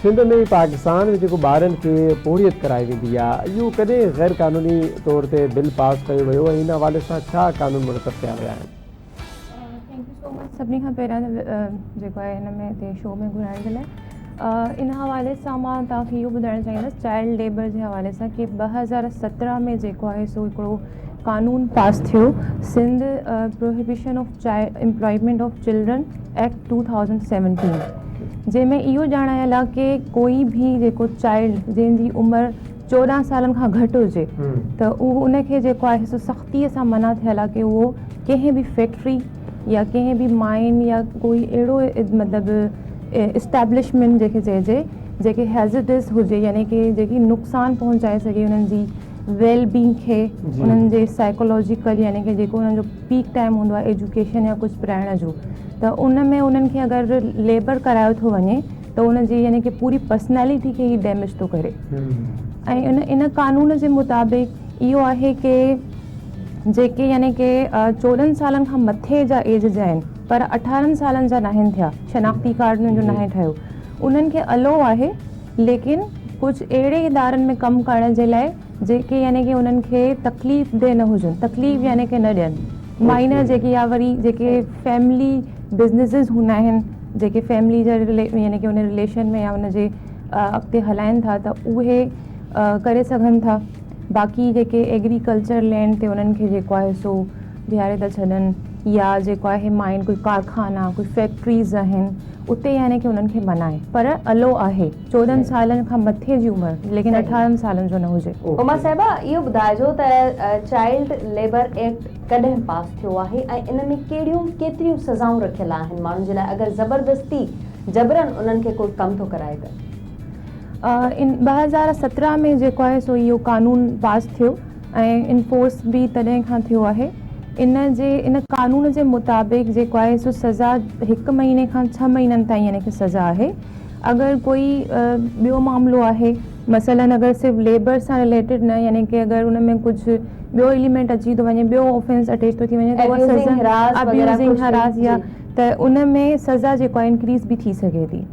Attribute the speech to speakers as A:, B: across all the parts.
A: سنڌ ۾ پاڪستان ۾ جيڪو ٻارن کي پورهيت ڪرائي ويندي آ اهو ڪڏهن غير قانوني طور تي بل پاس ڪيو ويو ۽ ان حوالي سان ڇا قانون مرتب ڪيا ويا آهن؟
B: Thank you so much سڀني کان پهريان ته جيڪو آهي هن ۾ هتي شو ۾ گهرائڻ جي لاء ان حوالي سان مان توهان کي اهو ٻڌائڻ چاهيندس چائلڊ ليبر جي حوالي سان ڪي 2017 ۾ جيڪو آهي سو هڪڙو قانون پاس ٿيو Sindh prohibition of employment of children act 2017 جنهن ۾ اهو ڄاڻايل آهي ڪي ڪوئي به جيڪو چائلڊ جنهن جي عمر 14 سالن کان گهٽ هجي ته اهو ان کي جيڪو آهي سو سختي سان منع ٿيل آهي ڪي اهو ڪنهن به فيڪٽري يا ڪنهن به مائن يا ڪوئي اهڙو مطلب اسٽيبلشمينٽ جنهن کي چئجي جيڪي هيزرڊس هجي يعني ڪي جيڪي نقصان پهچائي سگهي انهن جي ويل بينگ کي انهن جي سائيڪولاجيڪل يعني ڪي جيڪو انهن جو پيڪ ٽائيم هوندو آهي ايجوڪيشن يا ڪجهه پرائڻ جو ته ان ۾ انهن کي اگر ليبر ڪرايو ٿو وڃي ته ان جي يعني ڪي پوري پرسنالٽي کي هي ڊيميج ٿو ڪري ۽ ان ان قانون جي مطابق اهو آهي ڪي جيڪي يعني ڪي 14 سالن کان مٿي جا ايج جا آهن پر 18 سالن جا ناهن ٿيا شناختي ڪارڊ انهن جو ناهي ٺهيو انهن کي الو آهي ليڪن ڪجهه اهڙي ادارن ۾ ڪم ڪرڻ جي لاء جيڪي يعني ڪي انهن کي تڪليف ده نه هجن تڪليف يعني ڪي نه ڏين مائنر جيڪي يا وري جيڪي فيملي بزنيسز هوندا آهن جيڪي فيملي جا يعني ڪي ان رليشن ۾ يا ان جي اڳتي هلائن ٿا ته اهي ڪري سگهن ٿا باقي جيڪي ايگريڪلچر لينڊ تي انهن کي جيڪو آهي سو بيهاري ٿا ڇڏن يا جيڪو آهي مائن ڪوئي ڪارخانا ڪوئي فيڪٽريز آهن اتي يعني ڪي انهن کي منع آهي پر الو آهي 14 سالن کان مٿي جي عمر ليڪن 18 سالن جو نه هجي.
C: هما صاحبه اهو ٻڌائجو ته چائلڊ ليبر ايڪٽ ڪڏهن پاس ٿيو آهي ۽ ان ۾ ڪهڙيون ڪيتريون سزائون رکيل آهن ماڻهن جي لاء اگر زبردستي جبرن انهن کي ڪو ڪم ٿو ڪرائي ته.
B: ان 2017 ۾ جيڪو آهي سو اهو قانون پاس ٿيو ۽ انفورس به تڏهن کان ٿيو آهي. ان جي ان قانون جي مطابق جيڪو آهي سو سزا هڪ مهيني کان ڇهه مهينن تائين يعني ڪي سزا آهي. اگر ڪوئي ٻيو معاملو آهي مثلا اگر صرف ليبر سان رليٽيڊ نه يعني ڪي اگر ان ۾ ڪجهه ٻيو ايليمينٽ اچي ٿو وڃي ٻيو اوفينس اٽيچ ٿو ٿي وڃي ته اها سزا ابيوزنگ هراس يا ته ان ۾ سزا جيڪو آهي انڪريز به ٿي سگهي ٿي.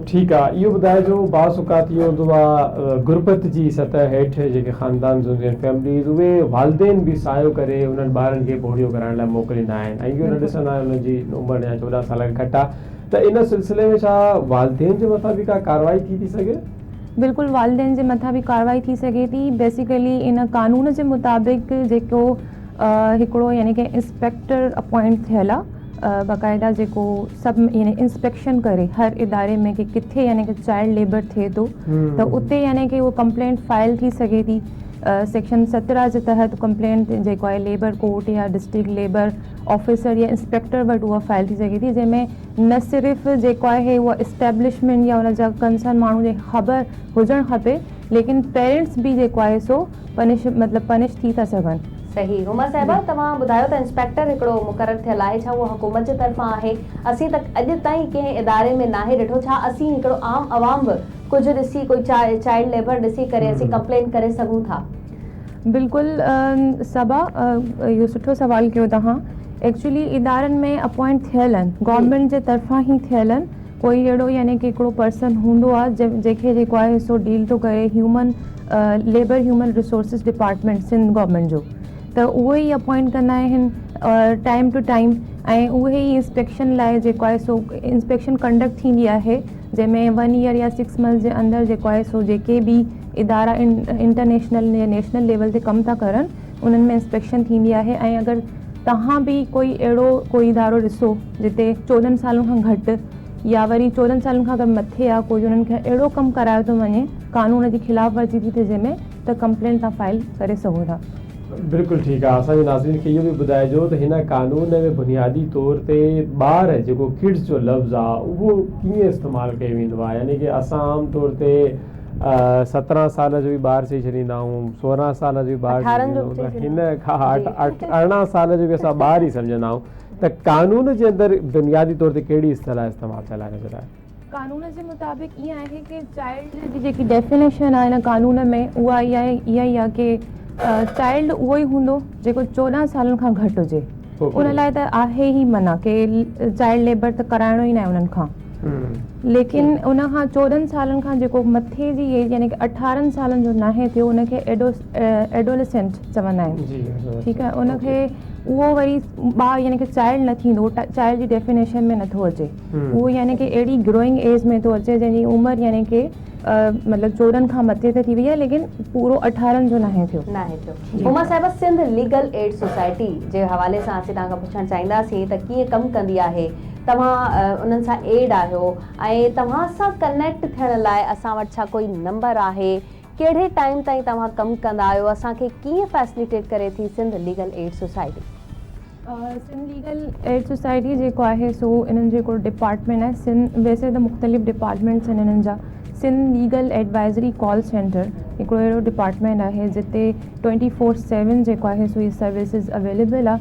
A: ٺيڪ آ اهو ٻڌائجو بعض اوقات اهو هوندو آ غربت جي سطح هيٺ جيڪي خاندان هونديون آهن فيمليز اهي والدين به سعيو ڪري انهن ٻارن کي پورهيو ڪرائڻ لاء موڪليندا آهن ۽ اهو نه ڏسندا آهن انهن جي عمر يا 14 سال کان گهٽ آ ته ان سلسلي ۾ ڇا والدين جي مٿان به ڪا ڪارروائي ٿي ٿي سگهي؟
B: بلڪل والدين جي مٿان به ڪارروائي ٿي سگهي ٿي بيسيڪلي ان قانون جي مطابق جيڪو هڪڙو يعني ڪي انسپيڪٽر اپوائنٽ ٿيل آ باقاعده جيڪو سڀ يعني انسپيڪشن ڪري هر اداري ۾ ڪي ڪٿي يعني ڪي چائلڊ ليبر ٿئي ٿو ته اتي يعني ڪي اهو ڪمپلينٽ فائل ٿي سگهي ٿي سيڪشن 17 جي تحت ڪمپلينٽ جيڪو آهي ليبر ڪورٽ يا ڊسٽرڪٽ ليبر آفيسر يا انسپيڪٽر وٽ اها فائل ٿي سگهي ٿي جنهن ۾ نه صرف جيڪو آهي اها اسٽيبلشمينٽ يا ان جا ڪنسرن ماڻهو جي خبر هجڻ کپي ليڪن پيرنٽس به جيڪو آهي سو پنش مطلب پنش ٿي ٿا سگهن.
C: صحيح هما صاحبه توهان ٻڌايو ته انسپيڪٽر هڪڙو مقرر ٿيل آهي ڇا اهو حڪومت جي طرفان آهي اسين ته اڄ تائين ڪنهن اداري ۾ ناهي ڏٺو ڇا اسين هڪڙو عام عوام به ڪجهه ڏسي ڪوئي چائلڊ ليبر ڏسي ڪري اسين ڪمپلين ڪري سگهون ٿا.
B: بلڪل صبا اهو سٺو سوال ڪيو توهان ايڪچولي ادارن ۾ اپوائنٽ ٿيل آهن گورنمينٽ جي طرفان ئي ٿيل آهن ڪوئي اهڙو يعني ڪي هڪڙو پرسن هوندو آهي جنهن کي جيڪو آهي سو ڊيل ٿو ڪري human labour human resources department Sindh government جو ته اهي ئي اپوائنٽ ڪندا آهن ٽائيم ٽو ٽائيم ۽ اهي ئي انسپيڪشن لاء جيڪو آهي سو انسپيڪشن ڪنڊڪٽ ٿيندي آهي جنهن ۾ ون ايئر يا سڪس منٿس جي اندر جيڪو آهي سو جيڪي به ادارا انٽرنيشنل يا نيشنل ليول تي ڪم ٿا ڪرن انهن ۾ انسپيڪشن ٿيندي آهي ۽ اگر توهان به ڪوئي اهڙو ڪوئي ادارو ڏسو جتي 14 سالن کان گهٽ يا وري 14 سالن کان اگر مٿي آ ڪوئي انهن کان اهڙو ڪم ڪرايو ٿو وڃي قانون جي خلاف ورزي ٿي ٿئي جنهن ۾ ته ڪمپلينٽ توهان فائل ڪري سگهو ٿا.
A: بلڪل ٺيڪ آ اسان جي ناظرين کي اهو به ٻڌائجو ته هن قانون ۾ بنيادي طور تي ٻار جيڪو ڪڊز جو لفظ آ اهو ڪيئن استعمال ڪيو ويندو آ يعني ڪي اسان عام طور تي 17 سال جو به ٻار چئي ڇڏيندا آهيون 16 سال جو به ٻار چئي ڇڏيندا آهيون هن کان 18 سال جو به اسان ٻار ئي سمجهندا آهيون ته قانون جي اندر بنيادي طور تي ڪهڙي اصطلاح استعمال ٿيل آهي ان جي لاء؟
B: قانون جي مطابق ائين آهي ڪي چائلڊ جي جيڪي ڊيفينيشن آهي هن قانون ۾ اها اها اها ئي آهي ڪي چائلڊ اهو ئي هوندو جيڪو 14 سالن کان گهٽ هجي ان لاء ته آهي ئي منع ڪي چائلڊ ليبر ته ڪرائڻو ئي ناهي انهن کان. ليڪن ان کان 14 سالن کان جيڪو مٿي جي ايج يعني ڪه 18 سالن جو ناهي ٿيو ان کي ايڊوليسنٽ چوندا آهن. ٺيڪ آهي، ان کي اهو وري ٻار يعني ڪه چائلڊ نه ٿيندو، چائلڊ جي ڊيفينيشن ۾ نٿو اچي اهو، يعني ڪه اهڙي گروئنگ ايج ۾ ٿو اچي جنهن جي عمر يعني ڪه مطلب 14 کان مٿي ته ٿي وئي آهي ليڪن پورو 18 جو ناهي ٿيو.
C: ناهي ٿيو. هما صاحبه، سنڌ ليگل ايڊ سوسائٽي جي حوالي سان اسين توهان کان پڇڻ چاهينداسين ته ڪيئن ڪم ڪندي آهي، توهان انهن سان ايڊ آهيو ۽ توهان سان ڪنيڪٽ ٿيڻ لاء اسان وٽ ڇا ڪوئي نمبر آهي، ڪهڙي ٽائيم تائين توهان ڪم ڪندا آهيو، اسان کي ڪيئن فيسليٽيٽ ڪري ٿي Sindh legal aid society?
B: Sindh legal aid society جيڪو آهي سو انهن جو هڪڙو ڊپارٽمينٽ آهي. سنڌ ويسي ته مختلف ڊپارٽمينٽس آهن انهن جا. Sindh legal advisory call centre هڪڙو اهڙو ڊپارٽمينٽ آهي جتي 24/7 جيڪو آهي سو هي سروسز اويليبل آهي.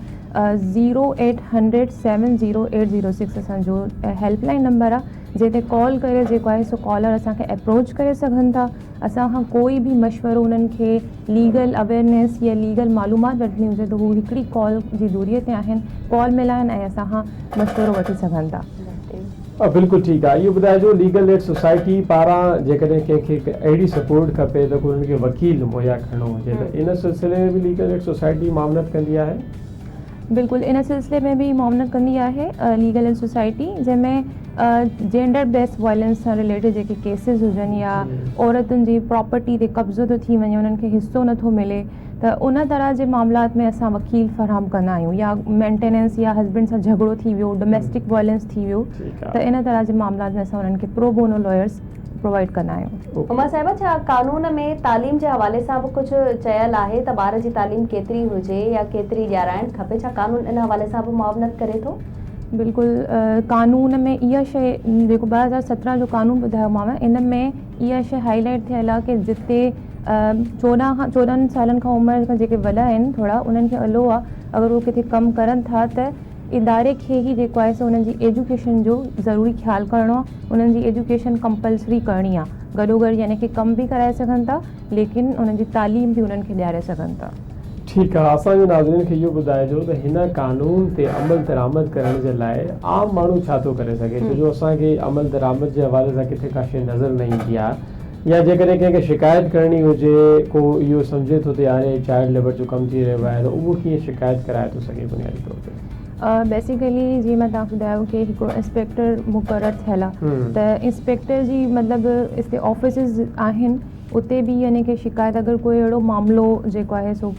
B: 0800 70806 اسانجو هيلپ لائن نمبر آهي جنهن تي ڪال ڪري جيڪو آهي سو ڪالر اسانکي اپروچ ڪري سگهن ٿا. اسان کان ڪوئي به مشورو، انهن کي ليگل اويئرنيس يا ليگل معلومات وٺڻي هجي ته هو هڪڙي ڪال جي دوري تي آهن، ڪال ملائن ۽ اسان کان مشورو وٺي سگهن ٿا.
A: بلڪل ٺيڪ آهي. اهو ٻڌائجو ليگل ايڊ سوسائٽي پاران جيڪڏهن ڪنهن کي اهڙي سپورٽ کپي ته انهن کي وڪيل مهيا ڪرڻو هجي ته ان سلسلي ۾ به ليگل ايڊ سوسائٽي معاونت ڪندي آهي؟
B: بلڪل، ان سلسلي ۾ به معاونت ڪندي آهي ليگل ايڊ سوسائٽي، جنهن ۾ جينڊر بيس وائلنس سان رليٽيڊ جيڪي ڪيسز هجن يا عورتن جي پراپرٽي تي قبضو ٿو ٿي وڃي، انهن کي حصو نٿو ملي ته ان طرح جي معاملات ۾ اسان وڪيل فراهم ڪندا آهيون، يا مينٽيننس يا هسبينڊ سان جهڳڙو ٿي ويو، ڊوميسٽڪ وائلنس ٿي ويو ته ان طرح جي معاملات ۾ اسان انهن کي پرو بونو لائرس پرووائيڊ ڪندا آهيون.
C: هما صاحبه، ڇا قانون ۾ تعليم جي حوالي سان به ڪجهه چيل آهي ته ٻار جي تعليم ڪيتري هجي يا ڪيتري ڏيارائڻ کپي؟ ڇا قانون ان حوالي سان به معاونت ڪري ٿو؟
B: بلڪل، قانون ۾ اها شيء جيڪو 2017 جو قانون ٻڌايومانو ان ۾ اها شيء هائي لائيٽ ٿيل آهي ڪي جتي 14 کان 14 سالن کان عمر کان جيڪي وڏا آهن ٿورا انهن کي الو آهي اگر هو ڪٿي ڪم ڪرن ٿا ته اداري کي ئي جيڪو آهي سو انهن جي ايجوڪيشن جو ضروري خيال ڪرڻو آهي، انهن جي ايجوڪيشن ڪمپلسري ڪرڻي آهي، گڏوگڏ يعني ڪي ڪم به ڪرائي سگهن ٿا ليڪن انهن جي تعليم به انهن کي ڏياري سگهن ٿا.
A: ٺيڪ آهي، اسان جي ناظرين کي اهو ٻڌائجو ته هن قانون تي عمل درآمد ڪرڻ جي لاء عام ماڻهو ڇا ٿو ڪري سگهي، ڇو جو اسان کي عمل درآمد جي حوالي سان ڪٿي ڪا شيء نظر نه ايندي آهي يا جيڪڏهن ڪنهن کي شڪايت ڪرڻي هجي، ڪو اهو سمجهي ٿو ته يار هي چائلڊ ليبر جو ڪم ٿي رهيو آهي ته اهو ڪيئن شڪايت ڪرائي ٿو سگهي بنيادي طور تي؟
B: بيسيڪلي جيئن مان توهان کي ٻڌايو ڪي هڪڙو انسپيڪٽر مقرر ٿيل آهي ته انسپيڪٽر جي مطلب اتي آفيسز آهن اتي به يعني ڪي شڪايت اگر ڪوئي اهڙو معاملو جيڪو آهي سو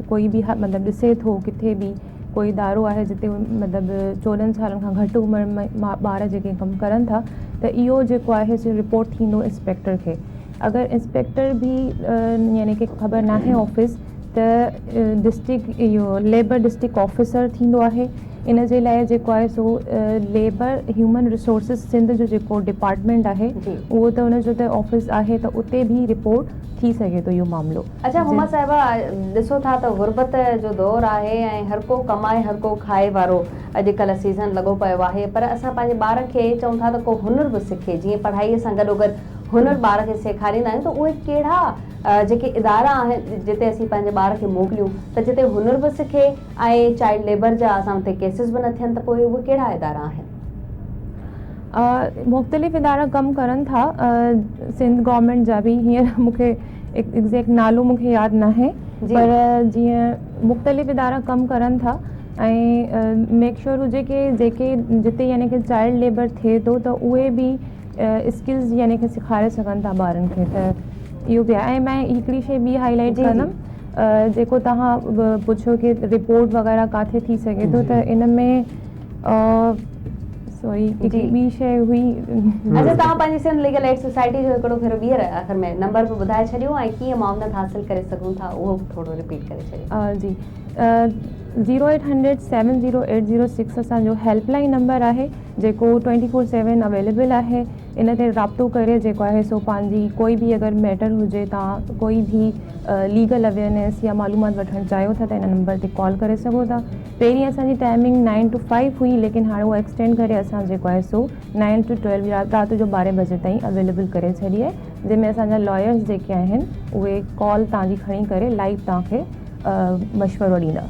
B: ڪوئي به مطلب ڏسي ٿو ڪٿي به ڪوئي ادارو آهي جتي مطلب 14 سالن کان گهٽ عمر ۾ ٻار جيڪي ڪم ڪرن ٿا ته اهو جيڪو آهي سو رپورٽ ٿيندو انسپيڪٽر کي. اگر انسپيڪٽر به يعني ڪي خبر ناهي آفيس ته ڊسٽرڪٽ اهو ليبر ڊسٽرڪٽ آفيسر ٿيندو آهي ان جي لاء جيڪو آهي سو ليبر هيومن ريسورسز سنڌ جو جيڪو ڊپارٽمينٽ آهي اهو ته ان جو ته آفيس آهي ته اتي به رپورٽ ٿي سگهي ٿو اهو معاملو.
C: اڇا هما صاحبه، ڏسو ٿا ته غربت جو دور آهي ۽ هر ڪو ڪمائي هر ڪو کائي وارو اڄڪلهه سيزن لڳو پيو آهي پر اسان پنهنجي ٻار کي چئون ٿا ته ڪو هنر به سکي، جيئن پڙهائي سان گڏوگڏ هنر ٻار کي سيکاريندا آهيون ته اهي ڪهڙا جيڪي ادارا آهن جتي اسين پنهنجي ٻار کي موڪليون ته جتي هنر به سکي ۽ چائلڊ ليبر جا اسان مٿي ڪيسز به نه ٿين ته پوء اهي ڪهڙا ادارا آهن؟
B: مختلف ادارا ڪم ڪرن ٿا سنڌ گورنمينٽ جا به، هينئر مون کي ايگزيڪٽ نالو مون کي ياد ناهي پر جيئن مختلف ادارا ڪم ڪرن ٿا ۽ ميڪ شور هجي ڪي جيڪي جتي يعني ڪي چائلڊ ليبر ٿئي ٿو ته اهي به اسڪلز يعني ڪي سيکاري سگهن ٿا ٻارن کي ته اهو به آهي. ۽ مان هڪڙي شي ٻي هائي لائيٽ ڪندم جيڪو توهان پڇيو ڪي رپورٽ وغيره ڪاٿي ٿي سگهي ٿو ته ان ۾ سوري هڪڙي ٻي شيء هئي.
C: اڇا توهان پنهنجي سنڌ ليگل ايڊ سوسائٽي جو هڪڙو ڀيرو ٻيهر آخر ۾ نمبر به ٻڌائي ڇڏيو ۽ ڪيئن معاونت حاصل ڪري سگهون ٿا اهو به ٿورو رپيٽ ڪري ڇڏيو.
B: جي 0800 70806 اسان جو هيلپ لائن نمبر آهي جيڪو 24/7 اويليبل آهي. ان تي رابطو ڪري جيڪو آهي سو پنهنجي ڪوئي به اگر ميٽر هجي، توهان ڪوئي به ليگل اويئرنيس يا معلومات وٺڻ چاهيو ٿا ته ان نمبر تي ڪال ڪري سگهو ٿا. پهرين اسان جي ٽائمنگ 9 ٽو 5 هئي ليڪن هاڻي اها ايڪسٽينڊ ڪري اسان جيڪو آهي سو 9 ٽو 12 رات جو 12 بجي تائين اويليبل ڪري ڇڏي آهي، جنهن ۾ اسان جا لائرس جيڪي آهن اهي ڪال توهان جي کڻي ڪري لائيو توهان کي مشورو ڏيندا.